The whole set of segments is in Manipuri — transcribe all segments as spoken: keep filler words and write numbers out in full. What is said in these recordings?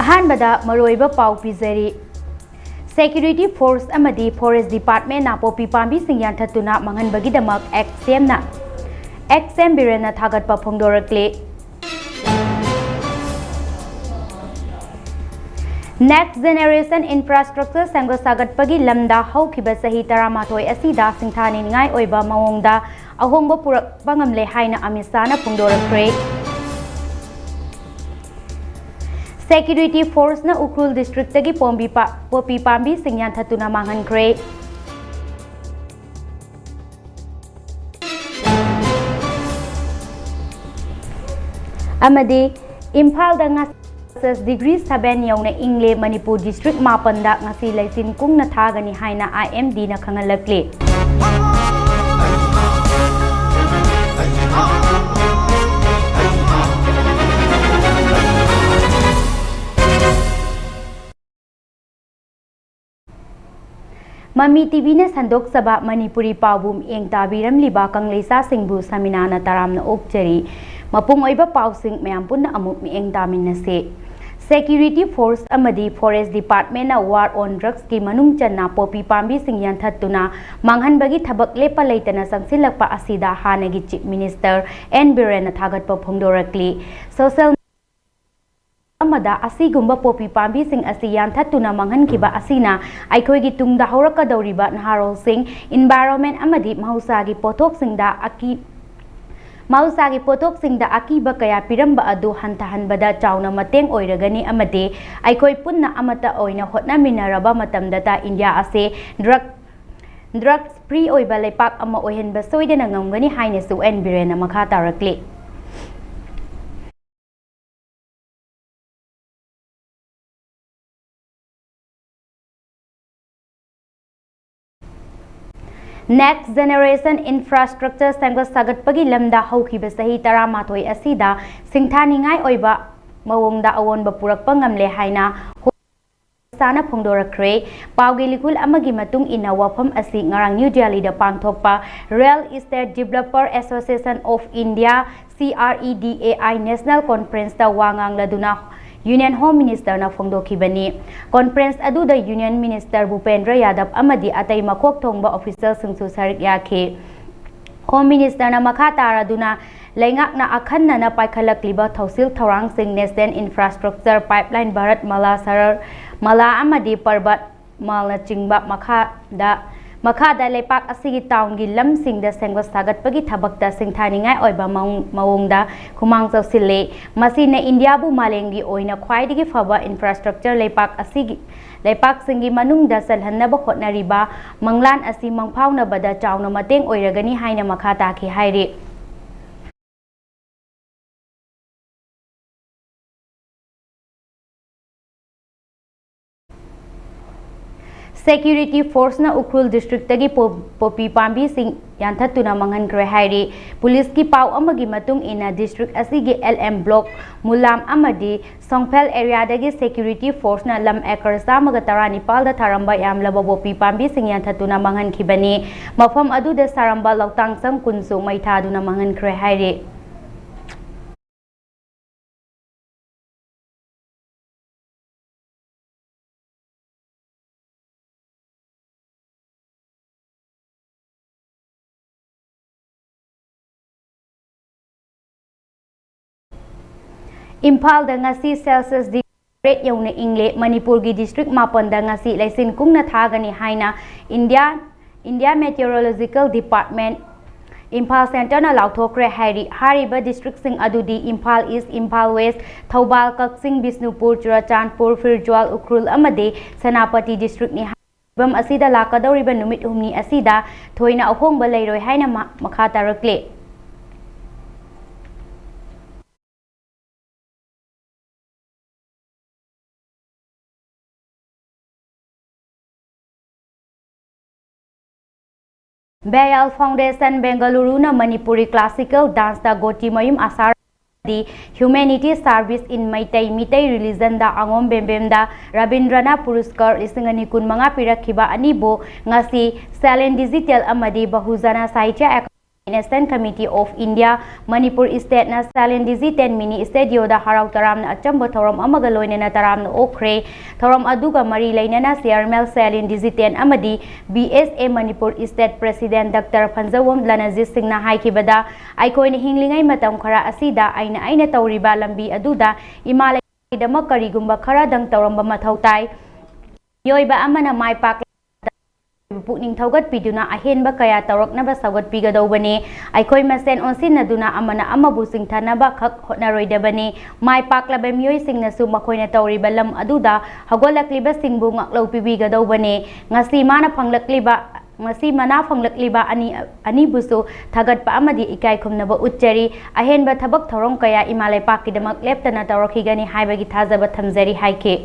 ꯑꯍꯥꯟꯕꯗ ꯃꯔꯨꯑꯣꯏꯕ ꯄꯥꯎ ꯄꯤꯖꯔꯤ꯫ Security Force ꯑꯃꯗꯤ Forest Departmentꯅ ꯄꯣꯄꯤ ꯄꯥꯝꯕꯤꯁꯤꯡ ꯌꯥꯟꯊꯠꯇꯨꯅ ꯃꯥꯡꯍꯟꯕꯒꯤꯗꯃꯛ Act ꯁꯦꯝꯅ, Act ꯁꯦꯝ ꯕꯤꯔꯦꯟꯅ ꯊꯥꯒꯠꯄ ꯐꯣꯡꯗꯣꯔꯛꯂꯤ꯫ Next Generation Infrastructure ꯁꯦꯝꯒꯠ ꯁꯥꯒꯠꯄꯒꯤ ꯂꯝꯗ ꯍꯧꯈꯤꯕ ꯆꯍꯤ ꯇꯔꯥꯃꯥꯊꯣꯏ ꯑꯁꯤꯗ ꯁꯤꯡꯊꯥꯅꯤꯡꯉꯥꯏ ꯑꯣꯏꯕ ꯃꯑꯣꯡꯗ ꯑꯍꯣꯡꯕ ꯄꯨꯔꯛꯄ ꯉꯝꯂꯦ ꯍꯥꯏꯅ ꯑꯃꯤꯠ ꯁꯥꯍꯅ ꯐꯣꯡꯗꯣꯔꯛꯈ꯭ꯔꯦ꯫ Security Forceꯅ ꯎꯈ꯭ꯔꯨꯜ districtꯇꯒꯤ ꯄꯣꯝꯕꯤ ꯄꯥ-, ꯄꯣꯄꯤ ꯄꯥꯝꯕꯤꯁꯤꯡ ꯌꯥꯟꯊꯠꯇꯨꯅ ꯃꯥꯡꯍꯟꯈ꯭ꯔꯦ꯫ ꯑꯃꯗꯤ ꯏꯝꯐꯥꯜꯗ ꯉꯁꯤ Celsius degree seven ꯌꯧꯅ ꯏꯪꯂꯦ꯫ ꯃꯅꯤꯄꯨꯔ district ꯃꯥꯄꯟꯗ ꯉꯁꯤ ꯂꯩꯆꯤꯟ ꯀꯨꯡꯅ ꯊꯥꯒꯅꯤ ꯍꯥꯏꯅ I M Dꯅ ꯈꯪꯍꯜꯂꯛꯂꯤ꯫ ꯃꯃꯤ ꯇꯤꯚꯤꯅ ꯁꯟꯗꯣꯛꯆꯕ ꯃꯅꯤꯄꯨꯔꯤ ꯄꯥꯎꯕꯨ ꯃꯤꯠꯌꯦꯡ ꯇꯥꯕꯤꯔꯝꯂꯤꯕ ꯀꯪꯂꯩꯁꯥꯁꯤꯡꯕꯨ ꯁꯃꯤꯅꯥꯅ ꯇꯔꯥꯝꯅ ꯑꯣꯛꯆꯔꯤ꯫ ꯃꯄꯨꯡ ꯑꯣꯏꯕ ꯄꯥꯎꯁꯤꯡ ꯃꯌꯥꯝ ꯄꯨꯟꯅ ꯑꯃꯨꯛ ꯃꯤꯠꯌꯦꯡ ꯇꯥꯃꯤꯟꯅꯁꯤ꯫ Security Force ꯑꯃꯗꯤ Forest Departmentꯅ war on drugsꯀꯤ ꯃꯅꯨꯡ ꯆꯟꯅ ꯄꯣꯄꯤ ꯄꯥꯝꯕꯤꯁꯤꯡ ꯌꯥꯟꯊꯠꯇꯨꯅ ꯃꯥꯡꯍꯟꯕꯒꯤ ꯊꯕꯛ ꯂꯦꯞꯄ ꯂꯩꯇꯅ ꯆꯪꯁꯤꯜꯂꯛꯄ ꯑꯁꯤꯗ ꯍꯥꯟꯅꯒꯤ Chief Minister N ꯕꯤꯔꯦꯟꯅ ꯊꯥꯒꯠꯄ ꯐꯣꯡꯗꯣꯔꯛꯂꯤ꯫ Social ꯑꯃꯗ ꯑꯁꯤꯒꯨꯝꯕ ꯄꯣꯄꯤ ꯄꯥꯝꯕꯤꯁꯤꯡ ꯑꯁꯤ ꯌꯥꯟꯊꯠꯇꯨꯅ ꯃꯥꯡꯍꯟꯈꯤꯕ ꯑꯁꯤꯅ ꯑꯩꯈꯣꯏꯒꯤ ꯇꯨꯡꯗ ꯍꯧꯔꯛꯀꯗꯧꯔꯤꯕ ꯅꯍꯥꯔꯣꯜꯁꯤꯡ, environment ꯑꯃꯗꯤ ꯃꯍꯧꯁꯥꯒꯤ ꯄꯣꯠꯊꯣꯛꯁꯤꯡꯗ ꯑꯀꯤ-, ꯃꯍꯧꯁꯥꯒꯤ ꯄꯣꯠꯊꯣꯛꯁꯤꯡꯗ ꯑꯀꯤꯕ ꯀꯌꯥ ꯄꯤꯔꯝꯕ ꯑꯗꯨ ꯍꯟꯊꯍꯟꯕꯗ ꯆꯥꯎꯅ ꯃꯇꯦꯡ ꯑꯣꯏꯔꯒꯅꯤ ꯑꯃꯗꯤ ꯑꯩꯈꯣꯏ ꯄꯨꯟꯅ ꯑꯃꯠꯇ ꯑꯣꯏꯅ ꯍꯣꯠꯅꯃꯤꯟꯅꯔꯕ ꯃꯇꯝꯗꯇ ꯏꯟꯗꯤꯌꯥ ꯑꯁꯤ drug, drugs free ꯑꯣꯏꯕ ꯂꯩꯄꯥꯛ ꯑꯃ ꯑꯣꯏꯍꯟꯕ ꯁꯣꯏꯗꯅ ꯉꯝꯒꯅꯤ ꯍꯥꯏꯅꯁꯨ ꯑꯦꯟ ꯕꯤꯔꯦꯟꯅ ꯃꯈꯥ ꯇꯥꯔꯛꯂꯤ꯫ Next Generation Infrastructure ꯁꯦꯝꯒꯠ ꯁꯥꯒꯠꯄꯒꯤ ꯂꯝꯗ ꯍꯧꯈꯤꯕ ꯆꯍꯤ ꯇꯔꯥꯃꯥꯊꯣꯏ ꯑꯁꯤꯗ ꯁꯤꯡꯊꯥꯅꯤꯡꯉꯥꯏ ꯑꯣꯏꯕ ꯃꯑꯣꯡꯗ ꯑꯑꯣꯟꯕ ꯄꯨꯔꯛꯄ ꯉꯝꯂꯦ ꯍꯥꯏꯅ ꯁꯥꯅ ꯐꯣꯡꯗꯣꯔꯛꯈ꯭ꯔꯦ꯫ ꯄꯥꯎꯒꯤ ꯂꯤꯈꯨꯜ ꯑꯃꯒꯤ ꯃꯇꯨꯡ ꯏꯟꯅ, ꯋꯥꯐꯝ ꯑꯁꯤ ꯉꯔꯥꯡ ꯅ꯭ꯌꯨ ꯗꯤꯜꯂꯤꯗ ꯄꯥꯡꯊꯣꯛꯄ Real Estate Developer Association of India, C R E D A I, National Conferenceꯇ ꯋꯥ ꯉꯥꯡꯂꯗꯨꯅ Union Home Ministerꯅ ꯐꯣꯡꯗꯣꯛꯈꯤꯕꯅꯤ꯫ Conference ꯑꯗꯨꯗ Union Minister ꯚꯨꯄꯦꯟꯗ꯭ꯔ ꯌꯥꯗꯕ ꯑꯃꯗꯤ ꯑꯇꯩ ꯃꯀꯣꯛ ꯊꯣꯡꯕ officialꯁꯤꯡꯁꯨ ꯁꯔꯨꯛ ꯌꯥꯈꯤ꯫ Home Ministerꯅ ꯃꯈꯥ ꯇꯥꯔꯗꯨꯅ ꯂꯩꯉꯥꯛꯅ ꯑꯈꯟꯅꯅ ꯄꯥꯏꯈꯠꯂꯛꯂꯤꯕ ꯊꯧꯁꯤꯜ ꯊꯧꯔꯥꯡꯁꯤꯡ, National Infrastructure Pipeline, Bharat malai, ꯁꯔꯔ malai ꯑꯃꯗꯤ ꯄꯔꯕꯠ ꯃꯥꯜꯅꯆꯤꯡꯕ ꯃꯈꯥꯗ, ꯃꯈꯥꯗ ꯂꯩꯄꯥꯛ ꯑꯁꯤꯒꯤ townꯒꯤ ꯂꯝꯁꯤꯡꯗ ꯁꯦꯝꯒꯠ ꯁꯥꯒꯠꯄꯒꯤ ꯊꯕꯛꯇ ꯁꯤꯡꯊꯥꯅꯤꯡꯉꯥꯏ ꯑꯣꯏꯕ ꯃꯑꯣꯡ-, ꯃꯑꯣꯡꯗ ꯈꯨꯃꯥꯡ ꯆꯥꯎꯁꯤꯜꯂꯤ꯫ ꯃꯁꯤꯅ ꯏꯟꯗꯤꯌꯥꯕꯨ ꯃꯥꯂꯦꯝꯒꯤ ꯑꯣꯏꯅ ꯈ꯭ꯋꯥꯏꯗꯒꯤ ꯐꯕ infrastructure ꯂꯩꯄꯥꯛ ꯑꯁꯤꯒꯤ, ꯂꯩꯄꯥꯛꯁꯤꯡꯒꯤ ꯃꯅꯨꯡꯗ ꯆꯜꯍꯟꯅꯕ ꯍꯣꯠꯅꯔꯤꯕ ꯃꯪꯂꯥꯟ ꯑꯁꯤ ꯃꯪꯐꯥꯎꯅꯕꯗ ꯆꯥꯎꯅ ꯃꯇꯦꯡ ꯑꯣꯏꯔꯒꯅꯤ ꯍꯥꯏꯅ ꯃꯈꯥ ꯇꯥꯈꯤ ꯍꯥꯏꯔꯤ꯫ Security forceꯅ ꯎꯈ꯭ꯔꯨꯜ districtꯇꯒꯤ ꯄꯣ-, ꯄꯣꯄꯤ ꯄꯥꯝꯕꯤꯁꯤꯡ ꯌꯥꯟꯊꯠꯇꯨꯅ ꯃꯥꯡꯍꯟꯈ꯭ꯔꯦ ꯍꯥꯏꯔꯤ꯫ Policeꯀꯤ ꯄꯥꯎ ꯑꯃꯒꯤ ꯃꯇꯨꯡ ꯏꯟꯅ, district ꯑꯁꯤꯒꯤ L M block, ꯃꯨꯂꯥꯝ ꯑꯃꯗꯤ ꯁꯣꯡꯐꯦꯜ areaꯗꯒꯤ security forceꯅ ꯂꯝ acre ꯆꯥꯝꯃꯒ ꯇꯔꯥꯅꯤꯄꯥꯜꯗ ꯊꯥꯔꯝꯕ ꯌꯥꯝꯂꯕ ꯄꯣꯄꯤ ꯄꯥꯝꯕꯤꯁꯤꯡ ꯌꯥꯟꯊꯠꯇꯨꯅ ꯃꯥꯡꯍꯟꯈꯤꯕꯅꯤ꯫ ꯃꯐꯝ ꯑꯗꯨꯗ ꯁꯥꯔꯝꯕ ꯂꯧꯇꯥꯡ ꯁꯪ ꯀꯨꯟꯁꯨ ꯃꯩ ꯊꯥꯗꯨꯅ ꯃꯥꯡꯍꯟꯈ꯭ꯔꯦ ꯍꯥꯏꯔꯤ꯫ ꯏꯝꯐꯥꯜꯗ ꯉꯁꯤ Celsius degree ꯇꯔꯦꯠ ꯌꯧꯅ ꯏꯪꯂꯦ꯫ ꯃꯅꯤꯄꯨꯔꯒꯤ district ꯃꯥꯄꯟꯗ ꯉꯁꯤ ꯂꯩꯆꯤꯟ ꯀꯨꯡꯅ ꯊꯥꯒꯅꯤ ꯍꯥꯏꯅ India, India Meteorological Department, Imphal centreꯅ ꯂꯥꯎꯊꯣꯛꯈ꯭ꯔꯦ ꯍꯥꯏꯔꯤ꯫ ꯍꯥꯏꯔꯤꯕ districtꯁꯤꯡ ꯑꯗꯨꯗꯤ ꯏꯝꯐꯥꯜ East, ꯏꯝꯐꯥꯜ West, ꯊꯧꯕꯥꯜ, ꯀꯛꯆꯤꯡ, ꯕꯤꯁꯅꯨꯄꯨꯔ, ꯆꯨꯔꯥꯆꯥꯟꯄꯨꯔ, ꯐꯤꯔꯖ꯭ꯋꯥꯜ, ꯎꯈ꯭ꯔꯨꯜ ꯑꯃꯗꯤ ꯁꯦꯅꯥꯄꯇꯤ districtꯅꯤ꯫ ꯐꯤꯕꯝ ꯑꯁꯤꯗ ꯂꯥꯛꯀꯗꯧꯔꯤꯕ ꯅꯨꯃꯤꯠ ꯍꯨꯝꯅꯤ ꯑꯁꯤꯗ ꯊꯣꯏꯅ ꯑꯍꯣꯡꯕ ꯂꯩꯔꯣꯏ ꯍꯥꯏꯅ ꯃ-, ꯃꯈꯥ ꯇꯥꯔꯛꯂꯤ꯫ ꯕꯦꯌꯥꯜ Foundation, ꯕꯦꯡꯒꯂꯨꯔꯨꯅ ꯃꯅꯤꯄꯨꯔꯤ classical danceꯇ ꯒꯣꯇꯤꯃꯌꯨꯝ ꯑꯁꯥꯔ ꯑꯃꯗꯤ Humanity Service in Meitei, Meitei religionꯗ ꯑꯉꯣꯝ ꯕꯦꯝꯕꯦꯝꯗ ꯔꯕꯤꯟꯗ꯭ꯔꯅ ꯄꯨꯔꯁꯀꯔ ꯂꯤꯁꯤꯡ ꯑꯅꯤ ꯀꯨꯟꯃꯉꯥ ꯄꯤꯔꯛꯈꯤꯕ ꯑꯅꯤꯕꯨ ꯉꯁꯤ Salon Digital ꯑꯃꯗꯤ ꯕꯍꯨꯖꯅ Sahitya academy National Committee of India, Manipur stateꯅ ꯁꯦꯂꯤꯟ ꯗꯤꯖꯤꯇꯦꯜ ꯃꯤꯅꯤ ꯁ꯭ꯇꯦꯗꯤꯑꯣꯗ ꯍꯔꯥꯎ ꯇꯔꯥꯝꯅ ꯑꯆꯝꯕ ꯊꯧꯔꯝ ꯑꯃꯒ ꯂꯣꯏꯅꯅ ꯇꯔꯥꯝꯅ ꯑꯣꯛꯈ꯭ꯔꯦ꯫ ꯊꯧꯔꯝ ꯑꯗꯨꯒ ꯃꯔꯤ ꯂꯩꯅꯅ ꯆꯤꯌꯔꯃꯦꯟ ꯁꯦꯂꯤꯟ ꯗꯤꯖꯤꯇꯦꯜ ꯑꯃꯗꯤ B S A Manipur state president doctor Phanjoubam Ranjit ꯁꯤꯡꯅ ꯍꯥꯏꯈꯤꯕꯗ, ꯑꯩꯈꯣꯏꯅ ꯍꯤꯡꯂꯤꯉꯩ ꯃꯇꯝ ꯈꯔ ꯑꯁꯤꯗ ꯑꯩꯅ ꯑꯩꯅ ꯇꯧꯔꯤꯕ ꯂꯝꯕꯤ ꯑꯗꯨꯗ ꯏꯃꯥ ꯂꯩꯕꯥꯛꯀꯤꯗꯃꯛ ꯀꯔꯤꯒꯨꯝꯕ ꯈꯔꯗꯪ ꯇꯧꯔꯝꯕ ꯃꯊꯧ ꯇꯥꯏ꯫ ꯃꯤꯑꯣꯏꯕ ꯑꯃꯅ ꯃꯥꯏ ꯄꯥꯛꯂꯕ ꯄꯨꯛꯅꯤꯡ ꯊꯧꯒꯠꯄꯤꯗꯨꯅ ꯑꯍꯦꯟꯕ ꯀꯌꯥ ꯇꯧꯔꯛꯅꯕ ꯁꯧꯒꯠꯄꯤꯒꯗꯧꯕꯅꯤ꯫ ꯑꯩꯈꯣꯏ ꯃꯁꯦꯟ ꯑꯣꯟꯁꯤꯟꯅꯗꯨꯅ ꯑꯃꯅ ꯑꯃꯕꯨ ꯆꯤꯡꯊꯅꯕ ꯈꯛ ꯍꯣꯠꯅꯔꯣꯏꯗꯕꯅꯤ꯫ ꯃꯥꯏ ꯄꯥꯛꯂꯕ ꯃꯤꯑꯣꯏꯁꯤꯡꯅꯁꯨ ꯃꯈꯣꯏꯅ ꯇꯧꯔꯤꯕ ꯂꯝ ꯑꯗꯨꯗ ꯍꯧꯒꯠꯂꯛꯂꯤꯕꯁꯤꯡꯕꯨ ꯉꯥꯛꯂꯧ ꯄꯤꯕꯤꯒꯗꯧꯕꯅꯤ꯫ ꯉꯁꯤ ꯃꯥꯅ ꯐꯪꯂꯛꯂꯤꯕ, ꯉꯁꯤ ꯃꯅꯥ ꯐꯪꯂꯛꯂꯤꯕ ꯑꯅꯤ, ꯑꯅꯤꯕꯨꯁꯨ ꯊꯥꯒꯠꯄ ꯑꯃꯗꯤ ꯏꯀꯥꯏ ꯈꯨꯝꯅꯕ ꯎꯠꯆꯔꯤ꯫ ꯑꯍꯦꯟꯕ ꯊꯕꯛ ꯊꯧꯔꯝ ꯀꯌꯥ ꯏꯃꯥ ꯂꯩꯄꯥꯛꯀꯤꯗꯃꯛ ꯂꯦꯞꯇꯅ ꯇꯧꯔꯛꯈꯤꯒꯅꯤ ꯍꯥꯏꯕꯒꯤ ꯊꯥꯖꯕ ꯊꯝꯖꯔꯤ ꯍꯥꯏꯈꯤ꯫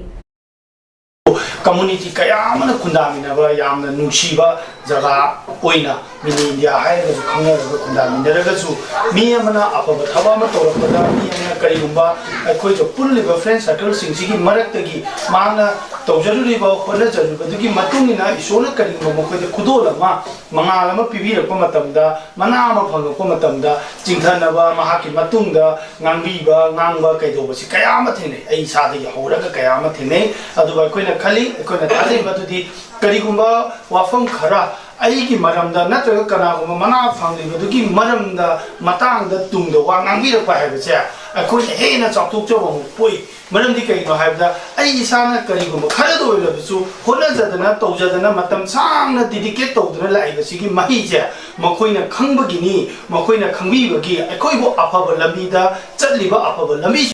ꯀꯝꯃꯨꯅꯤꯇꯤ ꯀꯌꯥ ꯑꯃꯅ ꯈꯨꯟꯗꯥꯃꯤꯟꯅꯕ ꯌꯥꯝꯅ ꯅꯨꯡꯁꯤꯕ ꯖꯒꯥ ꯑꯣꯏꯅ ꯃꯤꯅꯤ ꯏꯟꯗꯤꯌꯥ ꯍꯥꯏꯔꯒꯁꯨ ꯈꯪꯅꯔꯒ ꯈꯨꯟꯗꯥꯃꯤꯟꯅꯔꯒꯁꯨ, ꯃꯤ ꯑꯃꯅ ꯑꯐꯕ ꯊꯕꯛ ꯑꯃ ꯇꯧꯔꯛꯄꯗ, ꯃꯤ ꯑꯃꯅ ꯀꯔꯤꯒꯨꯝꯕ ꯑꯩꯈꯣꯏꯒ ꯄꯨꯜꯂꯤꯕ ꯐ꯭ꯔꯦꯟ ꯁꯔꯀꯜꯁꯤꯡꯁꯤꯒꯤ ꯃꯔꯛꯇꯒꯤ ꯃꯥꯅ ꯇꯧꯖꯔꯨꯔꯤꯕ ꯍꯣꯠꯅꯖꯔꯨꯕꯗꯨꯒꯤ ꯃꯇꯨꯡ ꯏꯟꯅ ꯏꯁꯣꯔꯅ ꯀꯔꯤꯒꯨꯝꯕ ꯃꯈꯣꯏꯗ ꯈꯨꯗꯣꯜ ꯑꯃ, ꯃꯉꯥꯜ ꯑꯃ ꯄꯤꯕꯤꯔꯛꯄ ꯃꯇꯝꯗ, ꯃꯅꯥ ꯑꯃ ꯐꯪꯂꯛꯄ ꯃꯇꯝꯗ, ꯆꯤꯡꯊꯅꯕ, ꯃꯍꯥꯛꯀꯤ ꯃꯇꯨꯡꯗ ꯉꯥꯡꯕꯤꯕ ꯉꯥꯡꯕ ꯀꯩꯗꯧꯕꯁꯤ ꯀꯌꯥ ꯑꯃ ꯊꯦꯡꯅꯩ꯫ ꯑꯩ ꯏꯁꯥꯗꯒꯤ ꯍꯧꯔꯒ ꯀꯌꯥ ꯑꯃ ꯊꯦꯡꯅꯩ꯫ ꯑꯗꯨꯒ ꯑꯩꯈꯣꯏꯅ ꯈꯜꯂꯤ, ꯑꯩꯈꯣꯏꯅ ꯊꯥꯖꯩ, ꯃꯗꯨꯗꯤ ꯀꯔꯤꯒꯨꯝꯕ ꯋꯥꯐꯝ ꯈꯔ ꯑꯩꯒꯤ ꯃꯔꯝꯗ ꯅꯠꯇ꯭ꯔꯒ ꯀꯅꯥꯒꯨꯝꯕ ꯃꯅꯥ ꯐꯪꯂꯤꯕꯗꯨꯒꯤ ꯃꯔꯝꯗ, ꯃꯇꯥꯡꯗ ꯇꯨꯡꯗ ꯋꯥ ꯉꯥꯡꯕꯤꯔꯛꯄ ꯍꯥꯏꯕꯁꯦ ꯑꯩꯈꯣꯏꯅ ꯍꯦꯟꯅ ꯆꯥꯎꯊꯣꯛꯆꯕ ꯑꯃꯨꯛ ꯄꯣꯛꯏ꯫ ꯃꯔꯝꯗꯤ ꯀꯩꯒꯤꯅꯣ ꯍꯥꯏꯕꯗ, ꯑꯩ ꯏꯁꯥꯅ ꯀꯔꯤꯒꯨꯝꯕ ꯈꯔꯗ ꯑꯣꯏꯔꯕꯁꯨ ꯍꯣꯠꯅꯖꯗꯅ, ꯇꯧꯖꯗꯅ, ꯃꯇꯝ ꯁꯥꯡꯅ ꯗꯤꯗꯤꯀꯦꯠ ꯇꯧꯗꯨꯅ ꯂꯥꯛꯏꯕꯁꯤꯒꯤ ꯃꯍꯩꯁꯦ ꯃꯈꯣꯏꯅ ꯈꯪꯕꯒꯤꯅꯤ꯫ ꯃꯈꯣꯏꯅ ꯈꯪꯕꯤꯕꯒꯤ ꯑꯩꯈꯣꯏꯕꯨ ꯑꯐꯕ ꯂꯝꯕꯤꯗ ꯆꯠꯂꯤꯕ ꯑꯐꯕ ꯂꯝꯕꯤ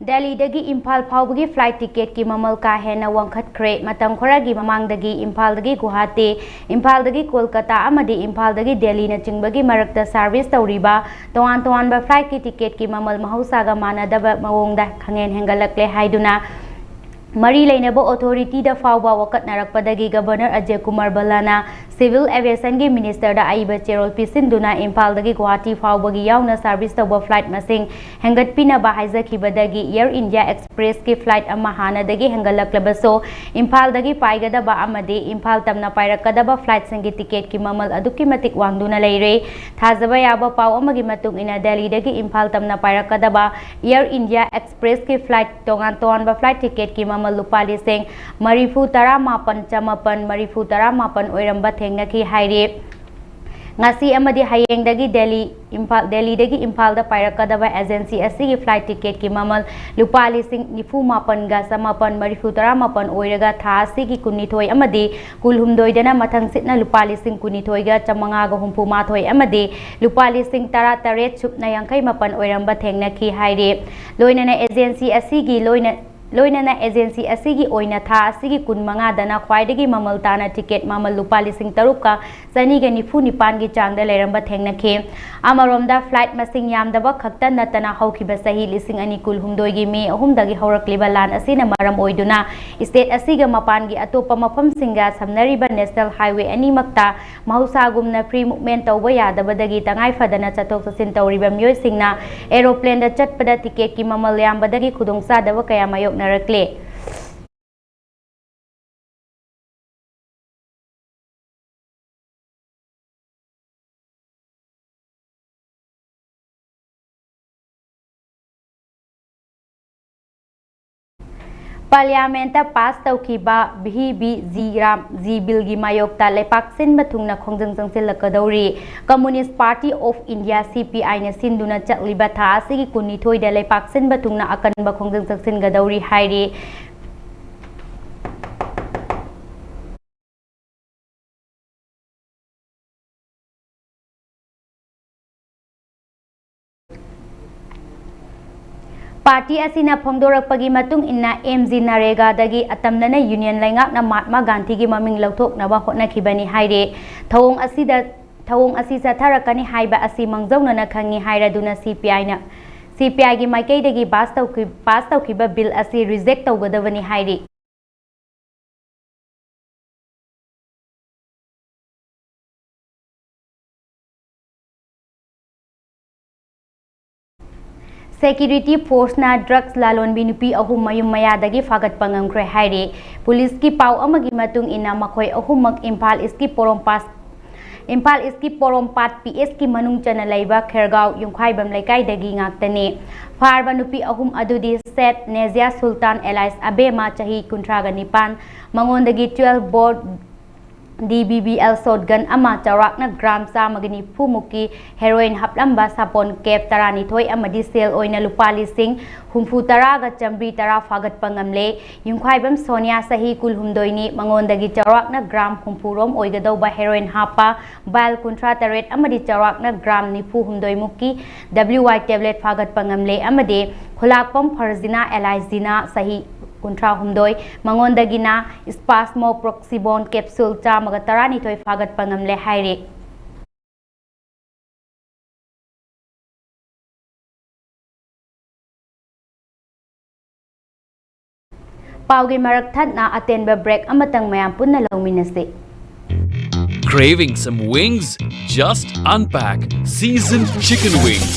ꯗꯦꯜꯂꯤꯗꯒꯤ ꯏꯝꯐꯥꯜ ꯐꯥꯎꯕꯒꯤ ꯐ꯭ꯂꯥꯏꯠ ꯇꯤꯀꯦꯠꯀꯤ ꯃꯃꯜ ꯀꯥ ꯍꯦꯟꯅ ꯋꯥꯡꯈꯠꯈ꯭ꯔꯦ꯫ ꯃꯇꯝ ꯈꯔꯒꯤ ꯃꯃꯥꯡꯗꯒꯤ ꯏꯝꯐꯥꯜꯗꯒꯤ ꯒꯨꯋꯥꯍꯥꯇꯤ, ꯏꯝꯐꯥꯜꯗꯒꯤ ꯀꯣꯜꯀꯇꯥ ꯑꯃꯗꯤ ꯏꯝꯐꯥꯜꯗꯒꯤ ꯗꯦꯜꯂꯤꯅꯆꯤꯡꯕꯒꯤ ꯃꯔꯛꯇ ꯁꯥꯔꯚꯤꯁ ꯇꯧꯔꯤꯕ ꯇꯣꯉꯥꯟ ꯇꯣꯉꯥꯟꯕ ꯐ꯭ꯂꯥꯏꯠꯀꯤ ꯇꯤꯀꯦꯠꯀꯤ ꯃꯃꯜ ꯃꯍꯧꯁꯥꯒ ꯃꯥꯟꯅꯗꯕ ꯃꯑꯣꯡꯗ ꯈꯪꯍꯦꯟ ꯍꯦꯟꯒꯠꯂꯛꯂꯦ ꯍꯥꯏꯗꯨꯅ ꯃꯔꯤ ꯂꯩꯅꯕ ꯑꯣꯊꯣꯔꯤꯇꯤꯗ ꯐꯥꯎꯕ ꯋꯥꯀꯠꯅꯔꯛꯄꯗꯒꯤ ꯒꯕꯔꯅꯔ ꯑꯖꯌ ꯀꯨꯃꯥꯔ ꯚꯜꯂꯥꯅ Civil Aviationꯒꯤ Ministerꯗ ꯑꯏꯕ ꯆꯦꯔꯣꯜ ꯄꯤꯁꯤꯟꯗꯨꯅ ꯏꯝꯐꯥꯜꯗꯒꯤ ꯒꯨꯋꯥꯍꯥꯇꯤ ꯐꯥꯎꯕꯒꯤ ꯌꯥꯎꯅ service ꯇꯧꯕ flight ꯃꯁꯤꯡ ꯍꯦꯟꯒꯠꯄꯤꯅꯕ ꯍꯥꯏꯖꯈꯤꯕꯗꯒꯤ Air India Expressꯀꯤ flight ꯑꯃ ꯍꯥꯟꯅꯗꯒꯤ ꯍꯦꯟꯒꯠꯂꯛꯂꯕꯁꯨ, ꯏꯝꯐꯥꯜꯗꯒꯤ ꯄꯥꯏꯒꯗꯕ ꯑꯃꯗꯤ ꯏꯝꯐꯥꯜ ꯇꯝꯅ ꯄꯥꯏꯔꯛꯀꯗꯕ flightꯁꯤꯡꯒꯤ ticketꯀꯤ ꯃꯃꯜ ꯑꯗꯨꯛꯀꯤ ꯃꯇꯤꯛ ꯋꯥꯡꯗꯨꯅ ꯂꯩꯔꯦ꯫ ꯊꯥꯖꯕ ꯌꯥꯕ ꯄꯥꯎ ꯑꯃꯒꯤ ꯃꯇꯨꯡ ꯏꯟꯅ, ꯗꯦꯜꯂꯤꯗꯒꯤ ꯏꯝꯐꯥꯜ ꯇꯝꯅ ꯄꯥꯏꯔꯛꯀꯗꯕ Air India Expressꯀꯤ flight ꯇꯣꯉꯥꯟ ꯇꯣꯉꯥꯟꯕ flight ticketꯀꯤ ꯃꯃꯜ ꯂꯨꯄꯥ ꯂꯤꯁꯤꯡ ꯃꯔꯤꯐꯨ ꯇꯔꯥ ꯃꯥꯄꯟ ꯆꯃꯥꯄꯟ ꯃꯔꯤꯐꯨ ꯇꯔꯥ ꯃꯥꯄꯟ ꯑꯣꯏꯔꯝꯕ ꯊꯦꯡꯅꯈꯤ ꯍꯥꯏꯔꯤ꯫ ꯉꯁꯤ ꯑꯃꯗꯤ ꯍꯌꯦꯡꯗꯒꯤ ꯗꯦꯜꯂꯤ, ꯏꯝꯐꯥꯜ, ꯗꯦꯜꯂꯤꯗꯒꯤ ꯏꯝꯐꯥꯜꯗ ꯄꯥꯏꯔꯛꯀꯗꯕ agency ꯑꯁꯤꯒꯤ flight ticketꯀꯤ ꯃꯃꯜ ꯂꯨꯄꯥ ꯂꯤꯁꯤꯡ ꯅꯤꯐꯨ ꯃꯥꯄꯟꯒ ꯆꯃꯥꯄꯟ ꯃꯔꯤꯐꯨ ꯇꯔꯥ ꯃꯥꯄꯟ ꯑꯣꯏꯔꯒ, ꯊꯥ ꯑꯁꯤꯒꯤ ꯀꯨꯟꯅꯤꯊꯣꯏ ꯑꯃꯗꯤ ꯀꯨꯜꯍꯨꯝꯗꯣꯏꯗꯅ ꯃꯊꯪ ꯁꯤꯠꯅ ꯂꯨꯄꯥ ꯂꯤꯁꯤꯡ ꯀꯨꯟꯅꯤꯊꯣꯏꯒ ꯆꯥꯃꯉꯥꯒ ꯍꯨꯝꯐꯨ ꯃꯥꯊꯣꯏ ꯑꯃꯗꯤ ꯂꯨꯄꯥ ꯂꯤꯁꯤꯡ ꯇꯔꯥ ꯇꯔꯦꯠ ꯁꯨꯞꯅ ꯌꯥꯡꯈꯩ ꯃꯥꯄꯟ ꯑꯣꯏꯔꯝꯕ ꯊꯦꯡꯅꯈꯤ ꯍꯥꯏꯔꯤ꯫ ꯂꯣꯏꯅꯅ agency ꯑꯁꯤꯒꯤ ꯂꯣꯏꯅ ꯂꯣꯏꯅꯅ agency ꯑꯁꯤꯒꯤ ꯑꯣꯏꯅ ꯊꯥ ꯑꯁꯤꯒꯤ ꯀꯨꯟ ꯃꯉꯥꯗꯅ ꯈ꯭ꯋꯥꯏꯗꯒꯤ ꯃꯃꯜ ꯇꯥꯅ ticket ꯃꯃꯜ ꯂꯨꯄꯥ ꯂꯤꯁꯤꯡ ꯇꯔꯨꯛꯀ ꯆꯅꯤꯒ ꯅꯤꯐꯨ ꯅꯤꯄꯥꯟꯒꯤ ꯆꯥꯡꯗ ꯂꯩꯔꯝꯕ ꯊꯦꯡꯅꯈꯤ꯫ ꯑꯃꯔꯣꯝꯗ, flight ꯃꯁꯤꯡ ꯌꯥꯝꯗꯕ ꯈꯛꯇ ꯅꯠꯇꯅ, ꯍꯧꯈꯤꯕ ꯆꯍꯤ ꯂꯤꯁꯤꯡ ꯑꯅꯤ ꯀꯨꯟꯍꯨꯝꯗꯣꯏꯒꯤ ꯃꯦ ꯑꯍꯨꯝꯗꯒꯤ ꯍꯧꯔꯛꯂꯤꯕ ꯂꯥꯟ ꯑꯁꯤꯅ ꯃꯔꯝ ꯑꯣꯏꯗꯨꯅ state ꯑꯁꯤꯒ ꯃꯄꯥꯟꯒꯤ ꯑꯇꯣꯞꯄ ꯃꯐꯝꯁꯤꯡꯒ ꯁꯝꯅꯔꯤꯕ national highway ꯑꯅꯤꯃꯛꯇ ꯃꯍꯧꯁꯥꯒꯨꯝꯅ free movement ꯇꯧꯕ ꯌꯥꯗꯕꯗꯒꯤ ꯇꯉꯥꯏ ꯐꯗꯅ ꯆꯠꯊꯣꯛ ꯆꯠꯁꯤꯟ ꯇꯧꯔꯤꯕ ꯃꯤꯑꯣꯏꯁꯤꯡꯅ aeroplaneꯗ ꯆꯠꯄꯗ ticketꯀꯤ ꯃꯃꯜ ꯌꯥꯝꯕꯗꯒꯤ ꯈꯨꯗꯣꯡꯆꯥꯗꯕ ꯀꯌꯥ ꯃꯥꯌꯣꯛꯅꯔꯛꯂꯦ꯫ Parliamentꯇ pass ꯇꯧꯈꯤꯕ V B G RAM G Billꯒꯤ ꯃꯥꯌꯣꯛꯇ ꯂꯩꯄꯥꯛ ꯁꯤꯟꯕ ꯊꯨꯡꯅ ꯈꯣꯡꯖꯪ ꯆꯪꯁꯤꯜꯂꯛꯀꯗꯧꯔꯤ꯫ Communist Party of India, C P Iꯅ ꯁꯤꯟꯗꯨꯅ ꯆꯠꯂꯤꯕ ꯊꯥ ꯑꯁꯤꯒꯤ ꯀꯨꯟꯅꯤꯊꯣꯏꯗ ꯂꯩꯄꯥꯛ ꯁꯤꯟꯕ ꯊꯨꯡꯅ ꯑꯀꯟꯕ ꯈꯣꯡꯖꯪ ꯆꯪꯁꯤꯟꯒꯗꯧꯔꯤ ꯍꯥꯏꯔꯤ꯫ Party ꯑꯁꯤꯅ ꯐꯣꯡꯗꯣꯔꯛꯄꯒꯤ ꯃꯇꯨꯡ ꯏꯟꯅ, ꯑꯦꯝ ꯖꯤ ꯅꯔꯦꯒꯥꯗꯒꯤ ꯑꯇꯝꯅꯅ Union ꯂꯩꯉꯥꯛꯅ ꯃꯍꯥꯠꯃꯥ ꯒꯥꯟꯙꯤꯒꯤ ꯃꯃꯤꯡ ꯂꯧꯊꯣꯛꯅꯕ ꯍꯣꯠꯅꯈꯤꯕꯅꯤ ꯍꯥꯏꯔꯤ꯫ ꯊꯧꯑꯣꯡ ꯑꯁꯤꯗ, ꯊꯧꯑꯣꯡ ꯑꯁꯤ ꯆꯠꯊꯔꯛꯀꯅꯤ ꯍꯥꯏꯕ ꯑꯁꯤ ꯃꯥꯡꯖꯧꯅꯅ ꯈꯪꯉꯤ ꯍꯥꯏꯔꯗꯨꯅ C P Iꯅ, C P Iꯒꯤ ꯃꯥꯏꯀꯩꯗꯒꯤ pass ꯇꯧꯈꯤ-, pass ꯇꯧꯈꯤꯕ bill ꯑꯁꯤ reject ꯇꯧꯒꯗꯕꯅꯤ ꯍꯥꯏꯔꯤ꯫ Security Forceꯅ drugs ꯂꯥꯂꯣꯟꯕꯤ ꯅꯨꯄꯤ ꯑꯍꯨꯝ ꯃꯌꯨꯝ ꯃꯌꯥꯗꯒꯤ ꯐꯥꯒꯠꯄ ꯉꯝꯈ꯭ꯔꯦ ꯍꯥꯏꯔꯤ꯫ ꯄꯨꯂꯤꯁꯀꯤ ꯄꯥꯎ ꯑꯃꯒꯤ ꯃꯇꯨꯡ ꯏꯟꯅ, ꯃꯈꯣꯏ ꯑꯍꯨꯝꯃꯛ ꯏꯝꯐꯥꯜ ꯏꯁꯀꯤ ꯄꯣꯔꯣꯝꯄꯥꯠ, ꯏꯝꯐꯥꯜ ꯏꯁꯀꯤ ꯄꯣꯔꯣꯝꯄꯥꯠ ꯄꯤ ꯑꯦꯁꯀꯤ ꯃꯅꯨꯡ ꯆꯟꯅ ꯂꯩꯕ ꯈꯦꯔꯒꯥꯎ ꯌꯨꯝꯈꯥꯏꯕꯝ ꯂꯩꯀꯥꯏꯗꯒꯤ ꯉꯥꯛꯇꯅꯤ꯫ ꯐꯥꯔꯕ ꯅꯨꯄꯤ ꯑꯍꯨꯝ ꯑꯗꯨꯗꯤ ꯁꯦꯠ ꯅꯦꯖꯤꯌꯥ ꯁꯨꯜꯇꯥꯟ alias ꯑꯕꯦꯃꯥ, ꯆꯍꯤ ꯀꯨꯟꯊ꯭ꯔꯥꯒ ꯅꯤꯄꯥꯟ, ꯃꯉꯣꯟꯗꯒꯤ twelve bore D B B L shotgun ꯑꯃ, ꯆꯥꯎꯔꯥꯛꯅ gram ꯆꯥꯝꯃꯒ ꯅꯤꯐꯨ ꯃꯨꯛꯀꯤ heroin ꯍꯥꯞꯂꯝꯕ ꯁꯥꯄꯣꯟ cap ꯇꯔꯥꯅꯤꯊꯣꯏ ꯑꯃꯗꯤ ꯁꯦꯜ ꯑꯣꯏꯅ ꯂꯨꯄꯥ ꯂꯤꯁꯤꯡ ꯍꯨꯝꯐꯨ ꯇꯔꯥꯒ ꯆꯥꯝꯃꯔꯤ ꯇꯔꯥ ꯐꯥꯒꯠꯄ ꯉꯝꯂꯦ꯫ ꯌꯨꯝꯈꯥꯏꯕꯝ ꯁꯣꯅꯤꯌꯥ, ꯆꯍꯤ ꯀꯨꯟꯍꯨꯝꯗꯣꯏꯅꯤ, ꯃꯉꯣꯟꯗꯒꯤ ꯆꯥꯎꯔꯥꯛꯅ gram ꯍꯨꯝꯐꯨ ꯔꯣꯝ ꯑꯣꯏꯒꯗꯧꯕ heroin ꯍꯥꯞꯄ vial ꯀꯨꯟꯊ꯭ꯔꯥ ꯇꯔꯦꯠ ꯑꯃꯗꯤ ꯆꯥꯎꯔꯥꯛꯅ gram ꯅꯤꯐꯨ ꯍꯨꯝꯗꯣꯏ ꯃꯨꯛꯀꯤ W Y tablet ꯐꯥꯒꯠꯄ ꯉꯝꯂꯦ ꯑꯃꯗꯤ ꯈꯨꯂꯥꯛꯄꯝ ꯐꯔꯖꯤꯅꯥ alias ꯖꯤꯅꯥ, ꯆꯍꯤ ꯀꯨꯟꯊ꯭ꯔꯥ ꯍꯨꯝꯗꯣꯏ, ꯃꯉꯣꯟꯗꯒꯤꯅ spasmoproxybone capsule ꯆꯥꯝꯃꯒ ꯇꯔꯥꯅꯤꯊꯣꯏ ꯐꯥꯒꯠꯄ ꯉꯝꯂꯦ ꯍꯥꯏꯔꯤ꯫ ꯄꯥꯎꯒꯤ ꯃꯔꯛ ꯊꯠꯅ ꯑꯇꯦꯟꯕ break ꯑꯃꯇꯪ ꯃꯌꯥꯝ ꯄꯨꯟꯅ ꯂꯧꯃꯤꯟꯅꯁꯤ꯫ Craving some wings? Just unpack seasoned chicken wings.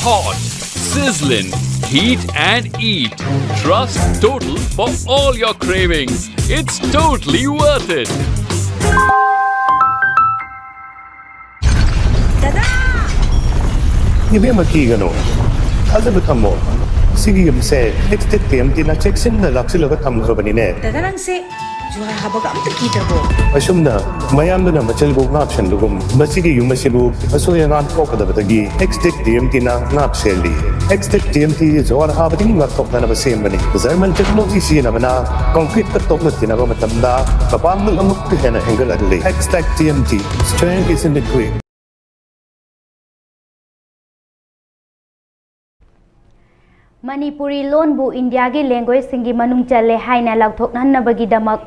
Hot, sizzling, heat and eat. Trust Total for all your cravings. It's totally worth it. ꯏꯕꯦꯝꯃ, ꯀꯤꯒꯅꯨ, ꯊꯥꯖꯕ ꯊꯝꯃꯣ꯫ ꯁꯤꯒꯤ ꯌꯨꯝꯁꯦ ꯑꯦꯛꯁꯇꯦꯛ ꯇꯤ ꯑꯦꯝ ꯇꯤꯅ ꯆꯦꯛꯁꯤꯟꯅ ꯂꯥꯛꯁꯤꯜꯂꯒ ꯊꯝꯈ꯭ꯔꯕꯅꯤꯅꯦ꯫ ꯗꯗꯥ, ꯅꯪꯁꯦ ꯖꯨꯍꯥꯔ ꯍꯥꯕꯒ ꯑꯝꯇ ꯀꯤꯗ꯭ꯔꯕꯣ? ꯑꯁꯨꯝꯅ ꯃꯌꯥꯝꯗꯨꯅ ꯃꯆꯜꯕꯨ ꯉꯥꯛꯁꯦꯟꯕꯒꯨꯝ, ꯃꯁꯤꯒꯤ ꯌꯨꯝ ꯑꯁꯤꯕꯨ ꯑꯁꯣꯏ ꯑꯉꯥꯝ ꯊꯣꯛꯀꯗꯕꯗꯒꯤ ꯑꯦꯛꯁꯇꯦꯛ ꯇꯤ ꯑꯦꯝ ꯇꯤꯅ ꯉꯥꯛ ꯁꯦꯜꯂꯤ꯫ ꯑꯦꯛꯁꯇꯦꯛ ꯇꯤ ꯑꯦꯝ ꯇꯤ ꯖꯨꯍꯥꯔ ꯍꯥꯕꯗꯒꯤ ꯉꯥꯛꯊꯣꯛꯅꯅꯕ ꯁꯦꯝꯕꯅꯤ꯫ ꯖꯔꯃꯟ ꯇꯦꯛꯅꯣꯂꯣꯖꯤ ꯁꯤꯖꯤꯟꯅꯕꯅ ꯀꯪꯀ꯭ꯔꯤꯠꯇ ꯇꯣꯛꯅ ꯊꯤꯅꯕ ꯃꯇꯝꯗ ꯃꯄꯥꯡꯒꯜ ꯑꯃꯨꯛꯀ ꯍꯦꯟꯅ ꯍꯦꯟꯒꯠꯍꯜꯂꯤ꯫ Xtech T M T, strength is in the grit. Manipuri ꯂꯣꯟꯕꯨ ꯏꯟꯗꯤꯌꯥꯒꯤ languageꯁꯤꯡꯒꯤ ꯃꯅꯨꯡ ꯆꯜꯂꯦ ꯍꯥꯏꯅ ꯂꯥꯎꯊꯣꯛꯍꯟꯅꯕꯒꯤꯗꯃꯛ,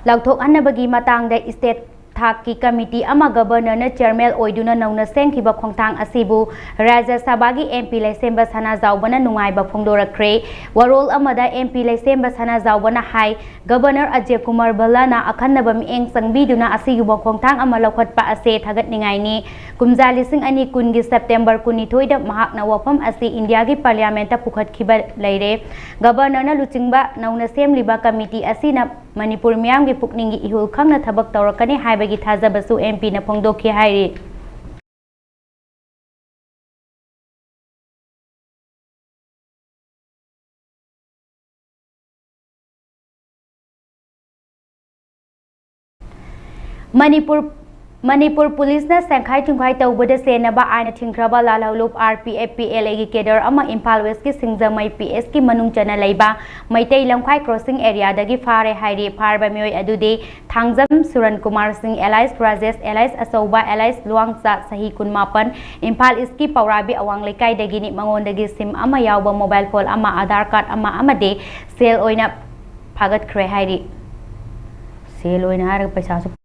ꯂꯥꯎꯊꯣꯛꯍꯟꯅꯕꯒꯤ ꯃꯇꯥꯡꯗ state ꯊꯥꯛꯀꯤ ꯀꯃꯤꯇꯤ ꯑꯃ ꯒꯕꯔꯅꯔꯅ ꯆꯤꯌꯔꯃꯦꯟ ꯑꯣꯏꯗꯨꯅ ꯅꯧꯅ ꯁꯦꯝꯈꯤꯕ ꯈꯣꯡꯊꯥꯡ ꯑꯁꯤꯕꯨ ꯔꯥꯖ꯭ꯌ ꯁꯚꯥꯒꯤ M P ꯂꯩꯁꯦꯝꯕ ꯁꯅꯥꯖꯥꯎꯕꯅ ꯅꯨꯡꯉꯥꯏꯕ ꯐꯣꯡꯗꯣꯔꯛꯈ꯭ꯔꯦ꯫ ꯋꯥꯔꯣꯜ ꯑꯃꯗ M P ꯂꯩꯁꯦꯝꯕ ꯁꯅꯥꯖꯥꯎꯕꯅ ꯍꯥꯏ, ꯒꯕꯔꯅꯔ ꯑꯖꯌ ꯀꯨꯃꯥꯔ ꯚꯜꯂꯥꯅ ꯑꯈꯟꯅꯕ ꯃꯤꯠꯌꯦꯡ ꯆꯪꯕꯤꯗꯨꯅ ꯑꯁꯤꯒꯨꯝꯕ ꯈꯣꯡꯊꯥꯡ ꯑꯃ ꯂꯧꯈꯠꯄ ꯑꯁꯦ ꯊꯥꯒꯠꯅꯤꯡꯉꯥꯏꯅꯤ꯫ ꯀꯨꯝꯖꯥ ꯂꯤꯁꯤꯡ ꯑꯅꯤ ꯀꯨꯟꯒꯤ September ꯀꯨꯟꯅꯤꯊꯣꯏꯗ ꯃꯍꯥꯛꯅ ꯋꯥꯐꯝ ꯑꯁꯤ ꯏꯟꯗꯤꯌꯥꯒꯤ ꯄꯥꯔꯂꯤꯌꯥꯃꯦꯟꯠꯇ ꯄꯨꯈꯠꯈꯤꯕ ꯂꯩꯔꯦ꯫ ꯒꯕꯔꯅꯔꯅ ꯂꯨꯆꯤꯡꯕ ꯅꯧꯅ ꯁꯦꯝꯂꯤꯕ ꯀꯃꯤꯇꯤ ꯑꯁꯤꯅ ꯃꯅꯤꯄꯨꯔ ꯃꯤꯌꯥꯝꯒꯤ ꯄꯨꯛꯅꯤꯡꯒꯤ ꯏꯍꯨꯜ ꯈꯪꯅ ꯊꯕꯛ ꯇꯧꯔꯛꯀꯅꯤ ꯍꯥꯏꯕꯒꯤ ꯊꯥꯖꯕꯁꯨ M P ꯅ ꯐꯣꯡꯗꯣꯛꯈꯤ ꯍꯥꯏꯔꯤ꯫ ꯃꯅꯤꯄꯨꯔ, ꯃꯅꯤꯄꯨꯔ ꯄꯨꯂꯤꯁꯅ ꯁꯦꯡꯈꯥꯏ ꯇꯨꯝꯈꯥꯏ ꯇꯧꯕꯗ ꯆꯦꯟꯅꯕ ꯑꯥꯏꯟꯅ ꯊꯤꯡꯈ꯭ꯔꯕ ꯂꯥꯜꯍꯧꯂꯨꯞ R P F P L A ꯒꯤ cadre ꯑꯃ ꯏꯝꯐꯥꯜ ꯋꯦꯁꯀꯤ ꯁꯤꯡꯖꯃꯩ P S ꯀꯤ ꯃꯅꯨꯡ ꯆꯟꯅ ꯂꯩꯕ ꯃꯩꯇꯩ ꯂꯝꯈꯥꯏ crossing area ꯗꯒꯤ ꯐꯥꯔꯦ ꯍꯥꯏꯔꯤ꯫ ꯐꯥꯔꯕ ꯃꯤꯑꯣꯏ ꯑꯗꯨꯗꯤ ꯊꯥꯡꯖꯝ ꯁꯨꯔꯟ ꯀꯨꯃꯥꯔ ꯁꯤꯡ alias ꯔꯥꯖꯦꯁ alias ꯑꯆꯧꯕ alias ꯂꯨꯋꯥꯡꯆꯥ, ꯆꯍꯤ ꯀꯨꯟꯃꯥꯄꯟ, ꯏꯝꯐꯥꯜ ꯏꯁꯀꯤ ꯄꯧꯔꯥꯕꯤ ꯑꯋꯥꯡ ꯂꯩꯀꯥꯏꯗꯒꯤꯅꯤ꯫ ꯃꯉꯣꯟꯗꯒꯤ ꯁꯤꯝ ꯑꯃ ꯌꯥꯎꯕ ꯃꯣꯕꯥꯏꯜ ꯐꯣꯟ ꯑꯃ, ꯑꯙꯥꯔ ꯀꯥꯔꯗ ꯑꯃ ꯑꯃꯗꯤ ꯁꯦꯜ ꯑꯣꯏꯅ ꯐꯥꯒꯠꯈ꯭ꯔꯦ ꯍꯥꯏꯔꯤ꯫ ꯁꯦꯜ ꯑꯣꯏꯅ ꯍꯥꯏꯔꯒ ꯄꯩꯁꯥꯁꯨ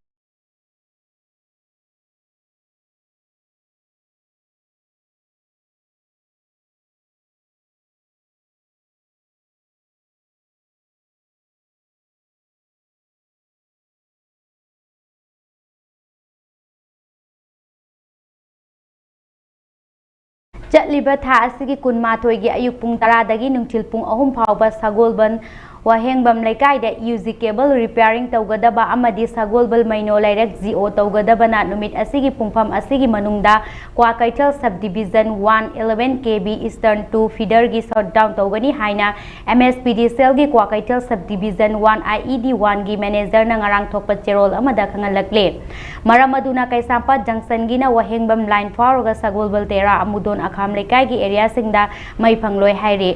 ꯆꯠꯂꯤꯕ ꯊꯥ ꯑꯁꯤꯒꯤ ꯀꯨꯟꯃꯥꯊꯣꯏꯒꯤ ꯑꯌꯨꯛ ꯄꯨꯡ ꯇꯔꯥꯗꯒꯤ ꯅꯨꯡꯊꯤꯜ ꯄꯨꯡ ꯑꯍꯨꯝ ꯐꯥꯎꯕ ꯁꯒꯣꯜꯕꯟ ꯋꯥꯍꯦꯡꯕꯝ ꯂꯩꯀꯥꯏꯗ U G cable repairing ꯇꯧꯒꯗꯕ ꯑꯃꯗꯤ ꯁꯒꯣꯜꯕꯟ ꯃꯩꯅꯣ ꯂꯩꯔꯛ G O ꯇꯧꯒꯗꯕꯅ ꯅꯨꯃꯤꯠ ꯑꯁꯤꯒꯤ ꯄꯨꯡꯐꯝ ꯑꯁꯤꯒꯤ ꯃꯅꯨꯡꯗ Kwakeithel sub division one eleven K V eastern two feeder ꯒꯤ shutdown ꯇꯧꯒꯅꯤ ꯍꯥꯏꯅ M S P D cell ꯒꯤ Kwakeithel sub division one I E D one ꯒꯤ manager ꯅ ꯉꯔꯥꯡ ꯊꯣꯛꯄ ꯆꯦꯔꯣꯜ ꯑꯃꯗ ꯈꯪꯍꯜꯂꯛꯂꯦ꯫ ꯃꯔꯝ ꯑꯗꯨꯅ ꯀꯩꯁꯥꯝꯄꯥꯠ junction ꯒꯤꯅ ꯋꯥꯍꯦꯡꯕꯝ line ꯐꯥꯎꯔꯒ ꯁꯒꯣꯜꯕꯜ ꯇꯦꯔꯥ ꯑꯃꯨꯗꯣꯟ ꯑꯈꯥꯝ ꯂꯩꯀꯥꯏꯒꯤ area ꯁꯤꯡꯗ ꯃꯩ ꯐꯪꯂꯣꯏ ꯍꯥꯏꯔꯤ꯫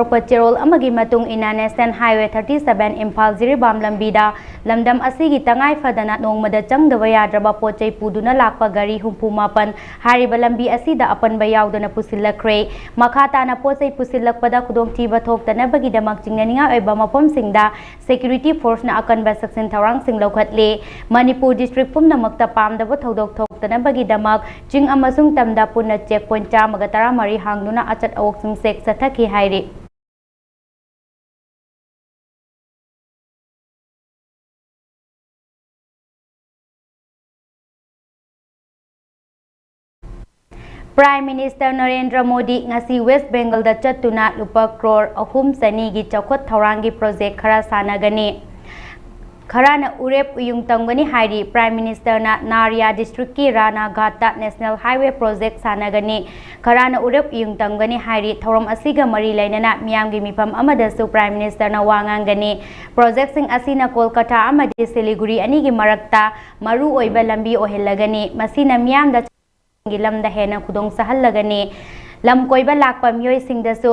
ꯄꯨꯊꯣꯔꯛꯄ ꯆꯦꯔꯣꯜ ꯑꯃꯒꯤ ꯃꯇꯨꯡ ꯏꯟꯅ, National Highway thirty seven Imphal Jiribam ꯂꯝꯕꯤꯗ ꯂꯝꯗꯝ ꯑꯁꯤꯒꯤ ꯇꯉꯥꯏ ꯐꯗꯅ ꯅꯣꯡꯃꯗ ꯆꯪꯗꯕ ꯌꯥꯗ꯭ꯔꯕ ꯄꯣꯠ ꯆꯩ ꯄꯨꯗꯨꯅ ꯂꯥꯛꯄ ꯒꯥꯔꯤ ꯍꯨꯝꯐꯨ ꯃꯥꯄꯟ ꯍꯥꯏꯔꯤꯕ ꯂꯝꯕꯤ ꯑꯁꯤꯗ ꯑꯄꯟꯕ ꯌꯥꯎꯗꯅ ꯄꯨꯁꯤꯜꯂꯛꯈ꯭ꯔꯦ꯫ ꯃꯈꯥ ꯇꯥꯅ ꯄꯣꯠ ꯆꯩ ꯄꯨꯁꯤꯜꯂꯛꯄꯗ ꯈꯨꯗꯣꯡꯊꯤꯕ ꯊꯣꯛꯇꯅꯕꯒꯤꯗꯃꯛ ꯆꯤꯡꯅꯅꯤꯡꯉꯥꯏ ꯑꯣꯏꯕ ꯃꯐꯝꯁꯤꯡꯗ security forceꯅ ꯑꯀꯟꯕ ꯆꯦꯛꯁꯤꯟ ꯊꯧꯔꯥꯡꯁꯤꯡ ꯂꯧꯈꯠꯂꯦ꯫ ꯃꯅꯤꯄꯨꯔ district ꯄꯨꯝꯅꯃꯛꯇ ꯄꯥꯝꯗꯕ ꯊꯧꯗꯣꯛ ꯊꯣꯛꯇꯅꯕꯒꯤꯗꯃꯛ ꯆꯤꯡ ꯑꯃꯁꯨꯡ ꯇꯝꯗ ꯄꯨꯟꯅ check point ꯆꯥꯝꯃꯒ ꯇꯔꯥꯃꯔꯤ ꯍꯥꯡꯗꯨꯅ ꯑꯆꯠ ꯑꯋꯣꯛꯁꯤꯡ ꯆꯦꯛ ꯆꯠꯊꯈꯤ ꯍꯥꯏꯔꯤ꯫ Prime Minister ꯅꯔꯦꯟꯗ꯭ꯔ ꯃꯣꯗꯤ ꯉꯁꯤ West Bengalꯗ ꯆꯠꯇꯨꯅ ꯂꯨꯄꯥ ꯀ꯭ꯔꯣꯔ ꯑꯍꯨꯝ ꯆꯅꯤꯒꯤ ꯆꯥꯎꯈꯠ ꯊꯧꯔꯥꯡꯒꯤ project ꯈꯔ ꯁꯥꯟꯅꯒꯅꯤ꯫ ꯈꯔꯅ ꯎꯔꯦꯞ ꯎꯌꯨꯡ ꯇꯝꯒꯅꯤ ꯍꯥꯏꯔꯤ꯫ Prime Ministerꯅ ꯅꯥꯔꯤꯌꯥ districtꯀꯤ ꯔꯥꯅꯥ ꯘꯥꯠꯇ National Highway project ꯁꯥꯟꯅꯒꯅꯤ꯫ ꯈꯔꯅ ꯎꯔꯦꯞ ꯎꯌꯨꯡ ꯇꯝꯒꯅꯤ ꯍꯥꯏꯔꯤ꯫ ꯊꯧꯔꯝ ꯑꯁꯤꯒ ꯃꯔꯤ ꯂꯩꯅꯅ ꯃꯤꯌꯥꯝꯒꯤ ꯃꯤꯐꯝ ꯑꯃꯗꯁꯨ Prime Ministerꯅ ꯋꯥ ꯉꯥꯡꯒꯅꯤ꯫ Projectꯁꯤꯡ ꯑꯁꯤꯅ ꯀꯣꯜꯀꯇꯥ ꯑꯃꯗꯤ ꯁꯤꯂꯤꯒꯨꯔꯤ ꯑꯅꯤꯒꯤ ꯃꯔꯛꯇ ꯃꯔꯨ ꯑꯣꯏꯕ ꯂꯝꯕꯤ ꯑꯣꯏꯍꯜꯂꯒꯅꯤ꯫ ꯃꯁꯤꯅ ꯃꯤꯌꯥꯝꯗ ꯒꯤ ꯂꯝꯗ ꯍꯦꯟꯅ ꯈꯨꯗꯣꯡ ꯆꯥꯍꯜꯂꯒꯅꯤ꯫ ꯂꯝ ꯀꯣꯏꯕ ꯂꯥꯛꯄ ꯃꯤꯑꯣꯏꯁꯤꯡꯗꯁꯨ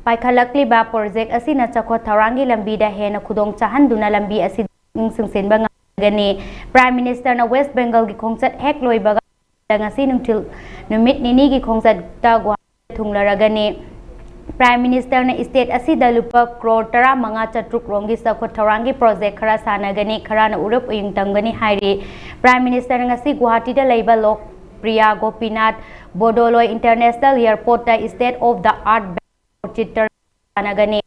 ꯄꯥꯏꯈꯠꯂꯛꯂꯤꯕ project ꯑꯁꯤꯅ ꯆꯥꯎꯈꯠ ꯊꯧꯔꯥꯡꯒꯤ ꯂꯝꯕꯤꯗ ꯍꯦꯟꯅ ꯈꯨꯗꯣꯡ ꯆꯥꯍꯟꯗꯨꯅ ꯂꯝꯕꯤ ꯑꯁꯤ ꯆꯤꯡꯁꯤꯟꯕ ꯉꯝꯒꯅꯤ꯫ Prime Ministerꯅ West Bengalꯒꯤ ꯈꯣꯡꯆꯠ ꯍꯦꯛ ꯂꯣꯏꯕꯒ ꯉꯁꯤ ꯅꯨꯡꯊꯤꯜ ꯅꯨꯃꯤꯠ ꯅꯤꯅꯤꯒꯤ ꯈꯣꯡꯆꯠꯇ ꯒꯨꯋꯥꯍꯥꯇꯤꯗ ꯊꯨꯡꯂꯔꯒꯅꯤ꯫ Prime Ministerꯅ state ꯑꯁꯤꯗ ꯂꯨꯄꯥ ꯀ꯭ꯔꯣꯔ ꯇꯔꯥꯃꯉꯥ ꯆꯥꯇ꯭ꯔꯨꯛ ꯔꯣꯝꯒꯤ ꯆꯥꯎꯈꯠ ꯊꯧꯔꯥꯡꯒꯤ project ꯈꯔ ꯁꯥꯟꯅꯒꯅꯤ, ꯈꯔꯅ ꯎꯔꯨꯞ ꯎꯌꯨꯡ ꯇꯝꯒꯅꯤ ꯍꯥꯏꯔꯤ꯫ Prime Ministerꯅ ꯉꯁꯤ ꯒꯨꯋꯥꯍꯥꯇꯤꯗ ꯂꯩꯕ ꯂꯣꯛ Priya Gopinath ꯕꯣꯔꯗꯣꯂꯣꯏ International Airportꯇ state of the art ꯆꯤꯇ꯭ꯔ ꯁꯥꯟꯅꯒꯅꯤ꯫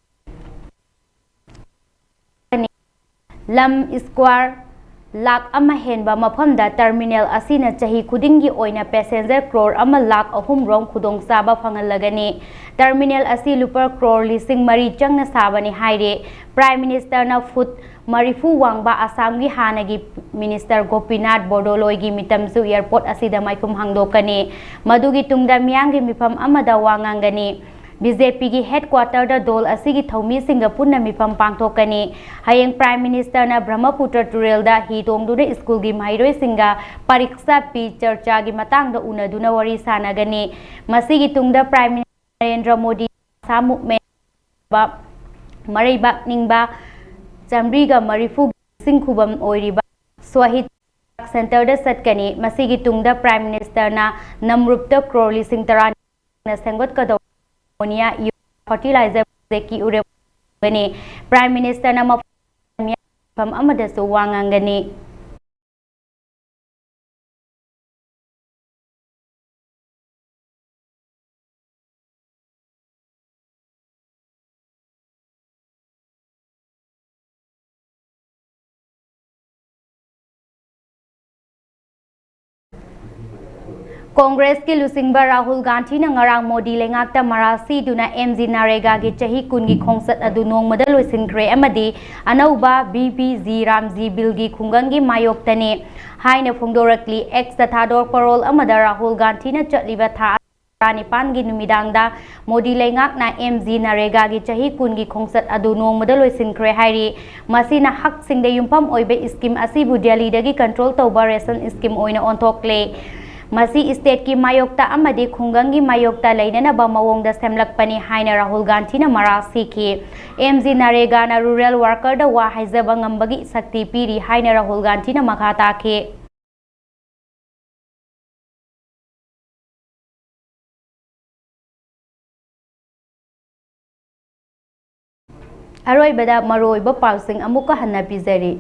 ꯂꯝ square ꯂꯥꯈ ꯑꯃ ꯍꯦꯟꯕ ꯃꯐꯝꯗ terminal ꯑꯁꯤꯅ ꯆꯍꯤ ꯈꯨꯗꯤꯡꯒꯤ ꯑꯣꯏꯅ passenger ꯀ꯭ꯔꯣꯔ ꯑꯃ ꯂꯥꯈ ꯑꯍꯨꯝ ꯔꯣꯝ ꯈꯨꯗꯣꯡꯆꯥꯕ ꯐꯪꯍꯜꯂꯒꯅꯤ꯫ Terminal ꯑꯁꯤ ꯂꯨꯄꯥ ꯀ꯭ꯔꯣꯔ ꯂꯤꯁꯤꯡ ꯃꯔꯤ ꯆꯪꯅ ꯁꯥꯕꯅꯤ ꯍꯥꯏꯔꯤ꯫ Prime Ministerꯅ ꯐꯨꯠ ꯃꯔꯤꯐꯨ ꯋꯥꯡꯕ ꯑꯁꯥꯝꯒꯤ ꯍꯥꯟꯅꯒꯤ Minister ꯒꯣꯄꯤꯅꯥꯊ ꯕꯣꯔꯗꯣꯂꯣꯏꯒꯤ ꯃꯤꯇꯝꯁꯨ airport ꯑꯁꯤꯗ ꯃꯥꯏꯈꯨꯝ ꯍꯥꯡꯗꯣꯛꯀꯅꯤ꯫ ꯃꯗꯨꯒꯤ ꯇꯨꯡꯗ ꯃꯤꯌꯥꯝꯒꯤ ꯃꯤꯐꯝ ꯑꯃꯗ ꯋꯥ ꯉꯥꯡꯒꯅꯤ꯫ BJPꯒꯤ headquarterꯗ ꯗꯣꯜ ꯑꯁꯤꯒꯤ ꯊꯧꯃꯤꯁꯤꯡꯒ ꯄꯨꯟꯅ ꯃꯤꯐꯝ ꯄꯥꯡꯊꯣꯛꯀꯅꯤ꯫ ꯍꯌꯦꯡ Prime Ministerꯅ ꯕ꯭ꯔꯍꯃꯄꯨꯇ꯭ꯔ ꯇꯨꯔꯦꯜꯗ ꯍꯤ ꯇꯣꯡꯗꯨꯅ ꯁ꯭ꯀꯨꯜꯒꯤ ꯃꯍꯩꯔꯣꯏꯁꯤꯡꯒ Pariksha Pe Charchaꯒꯤ ꯃꯇꯥꯡꯗ ꯎꯅꯗꯨꯅ ꯋꯥꯔꯤ ꯁꯥꯟꯅꯒꯅꯤ꯫ ꯃꯁꯤꯒꯤ ꯇꯨꯡꯗ Prime Minister Narendra Modi Assam Movement ꯃꯔꯩꯕꯥꯛ ꯅꯤꯡꯕ ꯆꯥꯃꯔꯤꯒ ꯃꯔꯤꯐꯨꯒꯤ ꯂꯤꯁꯤꯡ ꯈꯨꯕꯝ ꯑꯣꯏꯔꯤꯕ ꯁ꯭ꯋꯥꯍꯤꯗ ꯁꯦꯟꯇꯔꯗ ꯆꯠꯀꯅꯤ꯫ ꯃꯁꯤꯒꯤ ꯇꯨꯡꯗ Prime Ministerꯅ ꯅꯝꯔꯨꯞꯇ ꯀ꯭ꯔꯣꯔ ꯂꯤꯁꯤꯡ ꯇꯔꯥ ꯁꯦꯝꯒꯠꯀꯗꯧꯕ ꯑꯃꯣꯅꯤꯌꯥ ꯌꯨꯔꯤꯌꯥ ꯐꯔꯇꯤꯂꯥꯏꯖꯔ ꯄ꯭ꯔꯣꯖꯦꯛꯀꯤ ꯎꯔꯦꯞ ꯄ꯭ꯔꯥꯏꯝ ꯃꯤꯅꯤꯁꯇꯔꯅ ꯃꯐꯝ ꯑꯃꯗꯁꯨ ꯋꯥ ꯉꯥꯡꯒꯅꯤ꯫ ꯀꯣꯡꯒ꯭ꯔꯦꯁꯀꯤ ꯂꯨꯆꯤꯡꯕ ꯔꯥꯍꯨꯜ ꯒꯥꯟꯙꯤꯅ ꯉꯔꯥꯡ ꯃꯣꯗꯤ ꯂꯩꯉꯥꯛꯇ ꯃꯔꯥꯜ ꯁꯤꯗꯨꯅ ꯑꯦꯝ ꯖꯤ ꯅꯔꯦꯒꯥꯒꯤ ꯆꯍꯤ ꯀꯨꯟꯒꯤ ꯈꯣꯡꯆꯠ ꯑꯗꯨ ꯅꯣꯡꯃꯗ ꯂꯣꯏꯁꯤꯟꯈ꯭ꯔꯦ ꯑꯃꯗꯤ ꯑꯅꯧꯕ ꯕꯤ ꯄꯤ ꯖꯤ ꯔꯥꯝꯖꯤ ꯕꯤꯜꯒꯤ ꯈꯨꯡꯒꯪꯒꯤ ꯃꯥꯌꯣꯛꯇꯅꯤ ꯍꯥꯏꯅ ꯐꯣꯡꯗꯣꯔꯛꯂꯤ꯫ ꯑꯦꯛꯁꯇ ꯊꯥꯗꯣꯔꯛꯄ ꯔꯣꯜ ꯑꯃꯗ ꯔꯥꯍꯨꯜ ꯒꯥꯟꯙꯤꯅ ꯆꯠꯂꯤꯕ ꯊꯥ ꯇꯔꯥꯅꯤꯄꯥꯟꯒꯤ ꯅꯨꯃꯤꯗꯥꯡꯗ ꯃꯣꯗꯤ ꯂꯩꯉꯥꯛꯅ ꯑꯦꯝ ꯖꯤ ꯅꯔꯦꯒꯥꯒꯤ ꯆꯍꯤ ꯀꯨꯟꯒꯤ ꯈꯣꯡꯆꯠ ꯑꯗꯨ ꯅꯣꯡꯃꯗ ꯂꯣꯏꯁꯤꯟꯈ꯭ꯔꯦ ꯍꯥꯏꯔꯤ꯫ ꯃꯁꯤꯅ ꯍꯛꯁꯤꯡꯗ ꯌꯨꯝꯐꯝ ꯑꯣꯏꯕ ꯁ꯭ꯀꯤꯝ ꯑꯁꯤꯕꯨ ꯗꯦꯜꯂꯤꯗꯒꯤ ꯀꯟꯇ꯭ꯔꯣꯜ ꯇꯧꯕ ꯔꯦꯁꯟ ꯁ꯭ꯀꯤꯝ ꯑꯣꯏꯅ ꯑꯣꯟꯊꯣꯛꯂꯦ꯫ ꯃꯁꯤ ꯁ꯭ꯇꯦꯠꯀꯤ ꯃꯥꯌꯣꯛꯇ ꯑꯃꯗꯤ ꯈꯨꯡꯒꯪꯒꯤ ꯃꯥꯌꯣꯛꯇ ꯂꯩꯅꯅꯕ ꯃꯑꯣꯡꯗ ꯁꯦꯝꯂꯛꯄꯅꯤ ꯍꯥꯏꯅ ꯔꯥꯍꯨꯜ ꯒꯥꯟꯙꯤꯅ ꯃꯔꯥꯜ ꯁꯤꯈꯤ꯫ ꯑꯦꯝ ꯖꯤ ꯅꯔꯦꯒꯥꯅ ꯔꯨꯔꯦꯜ ꯋꯥꯔꯀꯔꯗ ꯋꯥ ꯍꯥꯏꯖꯕ ꯉꯝꯕꯒꯤ ꯁꯛꯇꯤ ꯄꯤꯔꯤ ꯍꯥꯏꯅ ꯔꯥꯍꯨꯜ ꯒꯥꯟꯙꯤꯅ ꯃꯈꯥ ꯇꯥꯈꯤ꯫ ꯑꯔꯣꯏꯕꯗ ꯃꯔꯨꯑꯣꯏꯕ ꯄꯥꯎꯁꯤꯡ ꯑꯃꯨꯛꯀ ꯍꯟꯅ ꯄꯤꯖꯔꯤ꯫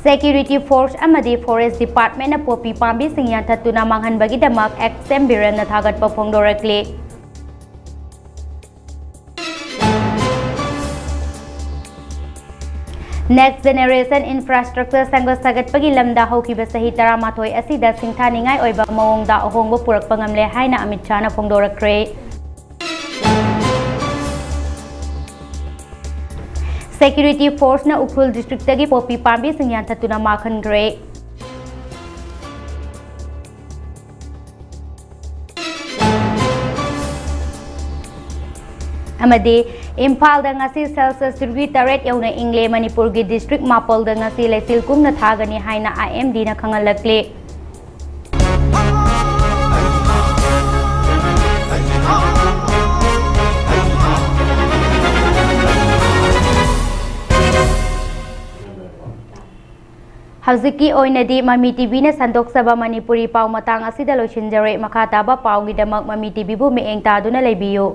ꯁꯦꯀ꯭ꯌꯨꯔꯤꯇꯤ ꯐꯣꯔꯁ ꯑꯃꯗꯤ ꯐꯣꯔꯦꯁ ꯗꯤꯄꯥꯔꯠꯃꯦꯟꯅ ꯄꯣꯄꯤ ꯄꯥꯝꯕꯤꯁꯤꯡ ꯌꯥꯟꯊꯠꯇꯨꯅ ꯃꯥꯡꯍꯟꯕꯒꯤꯗꯃꯛ ꯑꯦꯛꯁ ꯑꯦꯝ ꯕꯤꯔꯦꯟꯅ ꯊꯥꯒꯠꯄ ꯐꯣꯡꯗꯣꯔꯛꯂꯤ꯫ ꯅꯦꯛꯁ ꯖꯦꯅꯦꯔꯦꯁꯟ ꯏꯟꯐ꯭ꯔꯥꯁ꯭ꯇ꯭ꯔꯛꯆꯔ ꯁꯦꯝꯒꯠ ꯁꯥꯒꯠꯄꯒꯤ ꯂꯝꯗ ꯍꯧꯈꯤꯕ ꯆꯍꯤ ꯇꯔꯥꯃꯥꯊꯣꯏ ꯑꯁꯤꯗ ꯁꯤꯡꯊꯥꯅꯤꯡꯉꯥꯏ ꯑꯣꯏꯕ ꯃꯑꯣꯡꯗ ꯑꯍꯣꯡꯕ ꯄꯨꯔꯛꯄ ꯉꯝꯂꯦ ꯍꯥꯏꯅ ꯑꯃꯤꯠ ꯁꯥꯍꯅ ꯐꯣꯡꯗꯣꯔꯛꯈ꯭ꯔꯦ꯫ ꯁꯦꯀ꯭ꯌꯨꯔꯤꯇꯤ ꯐꯣꯔꯁꯅ ꯎꯈ꯭ꯔꯨꯜ ꯗꯤꯁꯇ꯭ꯔꯤꯛꯇꯒꯤ ꯄꯣꯄꯤ ꯄꯥꯝꯕꯤꯁꯤꯡ ꯌꯥꯟꯊꯠꯇꯨꯅ ꯃꯥꯡꯍꯟꯈ꯭ꯔꯦ꯫ ꯑꯃꯗꯤ ꯏꯝꯐꯥꯜꯗ ꯉꯁꯤ ꯁꯦꯜꯁꯤꯌꯁ ꯗꯤꯒ꯭ꯔꯤ ꯇꯔꯦꯠ ꯌꯧꯅ ꯏꯪꯂꯦ꯫ ꯃꯅꯤꯄꯨꯔꯒꯤ ꯗꯤꯁꯇ꯭ꯔꯤꯛ ꯃꯥꯄꯜꯗ ꯉꯁꯤ ꯂꯩꯆꯤꯜ ꯀꯨꯝꯅ ꯊꯥꯒꯅꯤ ꯍꯥꯏꯅ ꯑꯥꯏ ꯑꯦꯝ ꯗꯤꯅ ꯈꯪꯍꯜꯂꯛꯂꯤ꯫ ꯍꯧꯖꯤꯛꯀꯤ ꯑꯣꯏꯅꯗꯤ ꯃꯃꯤ ꯇꯤꯚꯤꯅ ꯁꯟꯗꯣꯛꯆꯕ ꯃꯅꯤꯄꯨꯔꯤ ꯄꯥꯎ ꯃꯇꯥꯡ ꯑꯁꯤꯗ ꯂꯣꯏꯁꯤꯟꯖꯔꯦ꯫ ꯃꯈꯥ ꯇꯥꯕ ꯄꯥꯎꯒꯤꯗꯃꯛ ꯃꯃꯤ ꯇꯤꯚꯤꯕꯨ ꯃꯤꯠꯌꯦꯡ ꯇꯥꯗꯨꯅ ꯂꯩꯕꯤꯌꯨ꯫